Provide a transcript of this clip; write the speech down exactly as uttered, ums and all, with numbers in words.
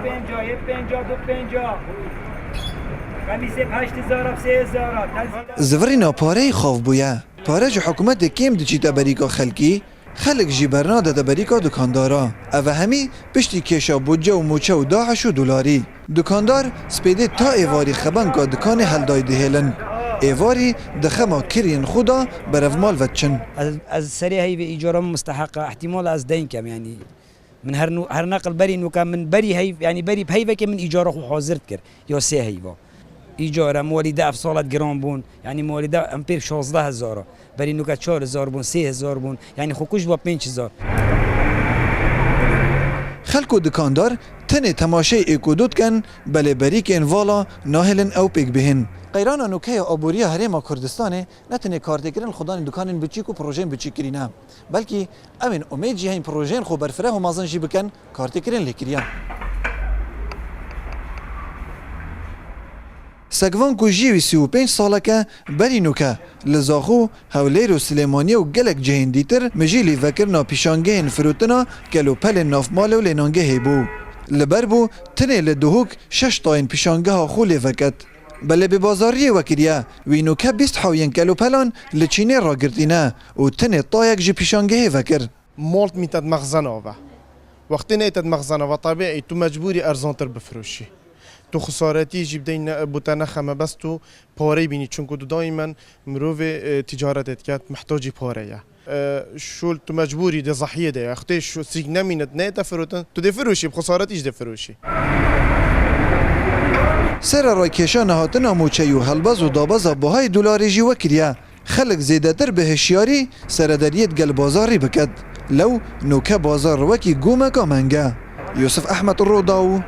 Pênca, yê pênca, du pênca. Qemîsê heşt hezar, sê hezar. Zivirîna pareyê xav bûye. Pare ji hikûmetê kêm diçîte berîka xelkî, xelk jî bernadete berîka dukandara. Ev hemî piştî kêşa budce û mûçe û DAIŞ û dolarî. Dukandar spêdê ta êvarî xebenka dikanê heldayî dihêlin. Êvarî di xema kiriyên xwe de berevmal vediçin. Ez, ez serê heyvê îcara min musteheq e, ihtimal ez deyn kem, yanî. Min her nû-, her neqil berî nûke min berî heyv, yanî berî bi heyvekê min îcara xwe hazir dikir. Ya sê heyva. Îcara min welî de ev salet giran bûn. Yanî min welî de em pê şazdeh hezar a. Berî nûke çar hezar bûn, sê hezar bûn. Yanî xwe kuj ba pênc hezar. Xelk û dikandar tenê temaşeyê êk û du dikin, belê berîkên vala nahêlin ew pêk bihên. Qeyrana nûke ya aboriya Herêma Kurdistanê ne tenê kartêkirin li xwedanên dukanên biçîk û projeyên biçîkkirî ne. Belkî em ên umêd jî heyîn projeyên xwe berfireh û mezin jî bikin, kartêkirin lê kiriye. Sekvan ku jî wî sî û pênc salek e, berî nûke li Zaxo, Hewlêr û Silêmaniyê û gelek cihên dîtir mijî lîvekirina pîşangehên firotina kel û pelên navmalê û lênangehê bû. Li ber bû, tenê li Duhok şeş tayên pîşangeha xwe lê veket. Belê bêbazariyê wekiriye, wî nûke bîst hewiyên kelopelan li Çînê ragirtîne û tenê tayek ji pîşangehê vekir. Mal mîte di mexzena ve. Wextê neyte di mexzena ve, tebîî tu mecbûrî erzantir bifiroşî. Tu xisaretî jî bideyî ne, bo te nexe mebest û pareyê bînî. Çunku tu daîmen mirovê, e, ticaretê dike, mihtacî pare ye. E, şol tu mecbûrî de zehiyê de ye. Wextê şo-, sîk nemîne, neyete firotin, tu dê firoşî, bi xisaretî jî dê firoşî. Serera kêşa nehatina mûçeyî û helbez û dabeza bihayê dolarê jî wekiriye. Xelk zêdetir bi hişyarî serederiyê digel bazarî biket. Lew nûke bazar wekî gomeka meng e. Yusuf Ehmed, Rûdaw,